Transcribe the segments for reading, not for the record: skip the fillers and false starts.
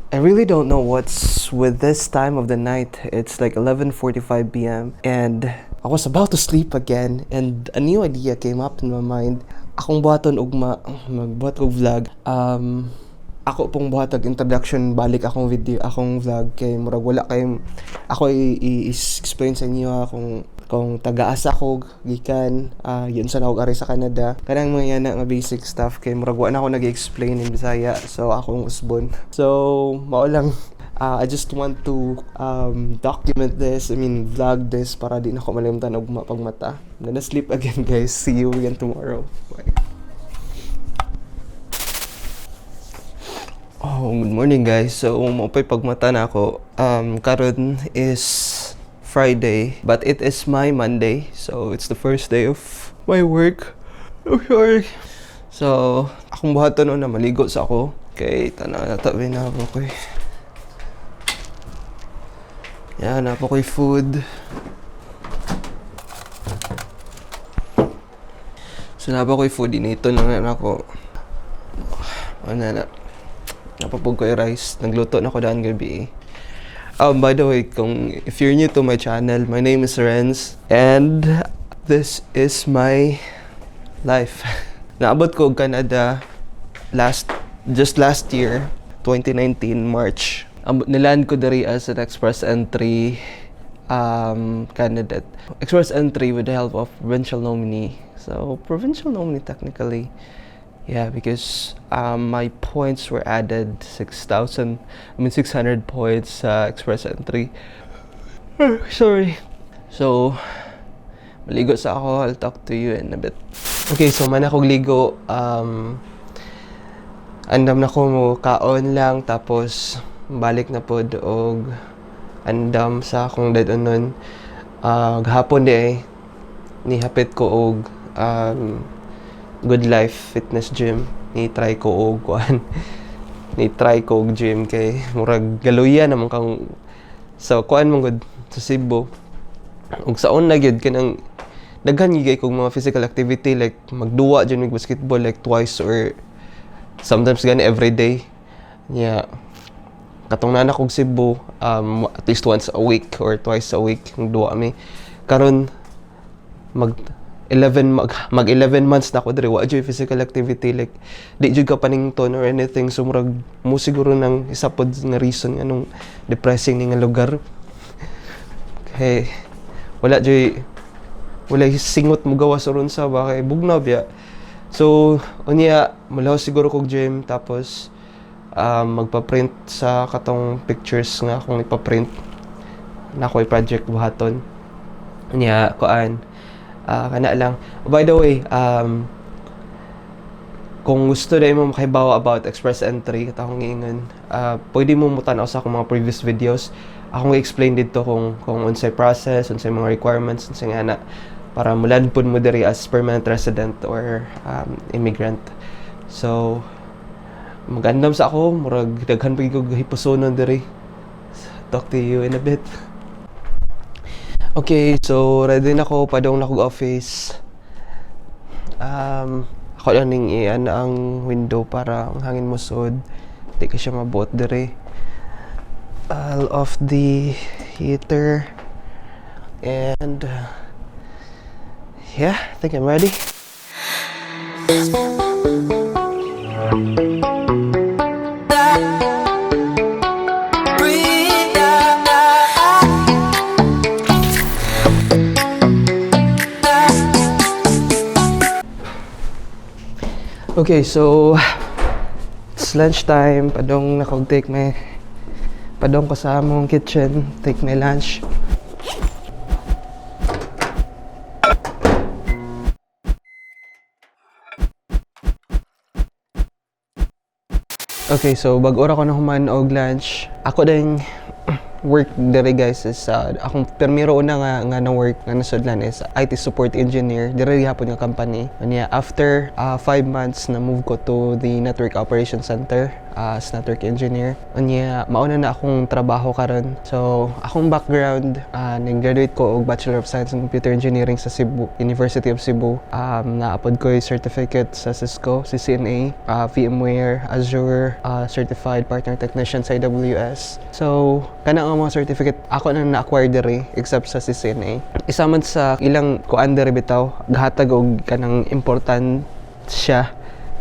I really don't know what's with this time of the night. It's like 11:45 p.m. and I was about to sleep again and a new idea came up in my mind. Akong buhaton ugma, magbuhat kog vlog. Ako pong buhat og introduction balik akong video, akong vlog kay murag wala kay ako i-explain sa inyo ha, kung taga-asa ko gikan yun sa ako ari sa Canada, kanang mga yana nga basic stuff kay murag wa na ako nag-explain in Bisaya, so akong usbon. So mao lang, I just want to document this, I mean, vlog this, para di na ako malimtan og mapagmata. I'm gonna sleep again, guys. See you again tomorrow. Bye. Oh, good morning, guys. So, mao pa'y pagmata na ako. Karon is Friday, but it is my Monday. So, it's the first day of my work. Oh, sorry. So, akong buhaton na maligo sa ako. Kay tanaw na tabi na ako koy. Yan, naa pa ko'y food. So, naa pa ko'y food. Inito lang na ako. Ano na. Naa pa pod ko'y rice. Nagluto na ko daan gabi. By the way, kung if you're new to my channel, my name is Renz and this is my life. Naabot ko og Canada last just last year, 2019 March. Niland ko diri as an express entry candidate. Express entry with the help of provincial nominee. So, provincial nominee technically. Yeah, because my points were added 6,000, I mean 600 points sa express entry. Sorry. So, maligo sa ako. I'll talk to you in a bit. Okay, so man akong ligo. Andam na ko mo kaon lang tapos balik na pod og andam sa akong dad-onon. Gahapon di eh, nihapit ko og Good Life Fitness Gym. Ni try ko og kuan. Ni try ko og gym kay murag galuya naman kang sa kuan man gud sa Cebu. Ug sa una gyud kanang daghan gyud kay kog mga physical activity, like magduwa jud mig basketball like twice or sometimes gani every day. Yeah. Katong naa na kog Cebu, at least once a week or twice a week duwa mi. Karon mag 11 mag 11 months na ako diri, wa jud physical activity, like di jud ka panington or anything, so murag mo siguro nang isa pod nga reason anong depressing ni nga lugar kay wala jud, wala singot mo gawas ron sa ba kay bugnaw biya. So unya mulaw siguro kog gym tapos magpa-print sa katong pictures nga akong ipa-print na ako'y project buhaton niya kuan, kana lang. By the way, kung gusto dai mo makahibaw about express entry katong giingon, pwede mo mutan-aw sa akong mga previous videos. Akong i-explain dito kung unsay process, unsay mga requirements, unsay nga na para muland pud mo diri as permanent resident or immigrant. So magandam sa ako, murag daghan pa gyud kog hipusonon diri. Talk to you in a bit. Okay, so ready na ko, padong na kog office. Ako lang ning ian ang window para ang hangin mosud. Di ka siya mabuot diri. I'll off the heater and yeah, I think I'm ready. Okay, so it's lunchtime. Padong na kog take my padong ko sa among kitchen, take my lunch. Okay, so bag-o ra ko na human og lunch. Ako din work diri, guys, is akong permiro una nga na work nga nasudlan is IT support engineer diri gihapon nga company. Unya after 5 months na move ko to the network operation center. as network engineer. Unya, mauna na akong trabaho karon. So, akong background, nag-graduate ko og Bachelor of Science in Computer Engineering sa Cebu, University of Cebu. Naa pod ko certificate sa Cisco, CCNA, VMware, Azure, Certified Partner Technician sa AWS. So, kana ang mga certificate ako na na-acquire diri except sa CCNA. Isa man sa ilang kuan diri bitaw, gahatag og kanang important siya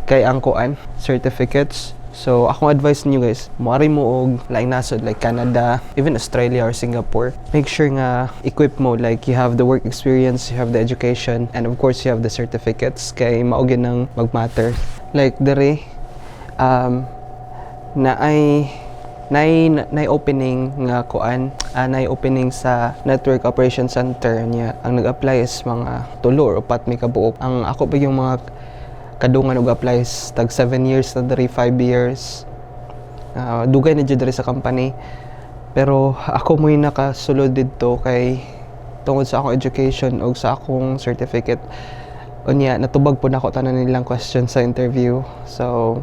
kay ang kuan certificates. So, akong advice niyo guys, moari mo og laing nasod like Canada, even Australia or Singapore. Make sure nga equip mo, like you have the work experience, you have the education, and of course you have the certificates kay mao gyud nang magmatter. Like diri na ay nay opening nga kuan, nay opening sa Network Operation Center niya. Ang nag-apply is mga tulo or upat may kabuok. Ang ako pa yung mga kadungan og apply is tag 7 years na diri, 5 years. Dugay na jud diri sa company, pero ako mo'y nakasulod didto kay tungod sa akong education og sa akong certificate. Unya natubag po nako tanan nilang question sa interview, so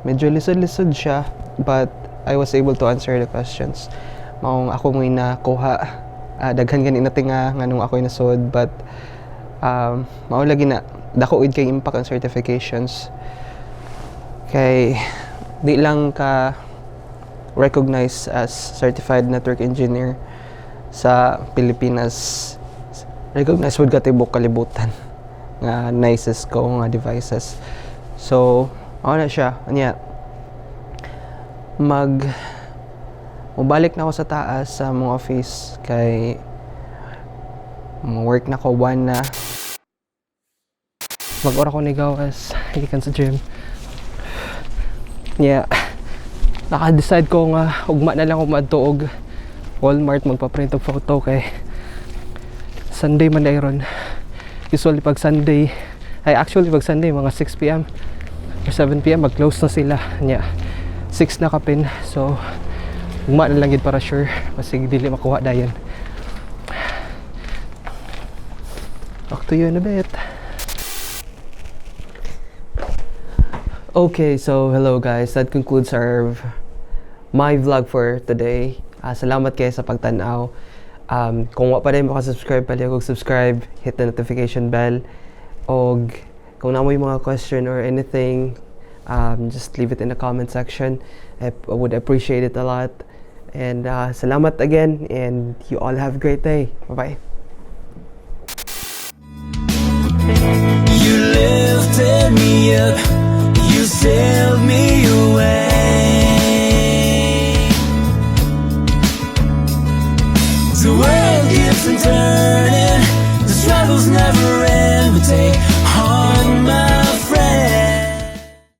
medyo lisod-lisod siya, but I was able to answer the questions. Maong ako mo'y nakuha. Daghan gani natinga nganong ako'y nasud, but mao lagi na dako gid kay impact ang certifications kay di lang ka recognized as certified network engineer sa Pilipinas, recognized pud ka tibok kalibutan nga naay Cisco nga devices. So mao na siya. Anya mag mubalik na ako sa taas sa among office kay mo work na ko, one na. Mag-ora ko ni gawas gikan sa gym. Yeah, naka-decide ko nga ugma na lang ako maadto og Walmart, magpa-print og photo kay Sunday man diay ron. Usually pag Sunday ay, actually pag Sunday, mga 6 p.m. or 7 p.m. mag-close na sila. Nya 6 na kapin, so ugma na lang gid para sure, basig dili makuha dayon. Talk to you in a bit. Okay, so hello guys. That concludes our my vlog for today. Salamat kayo sa pagtanaw. Kung wa pa diay mo ka-subscribe, palihog og subscribe, hit the notification bell. Og kung naa moy mga question or anything, just leave it in the comment section. I would appreciate it a lot. And salamat again, and you all have a great day. Bye-bye. You lifted me up.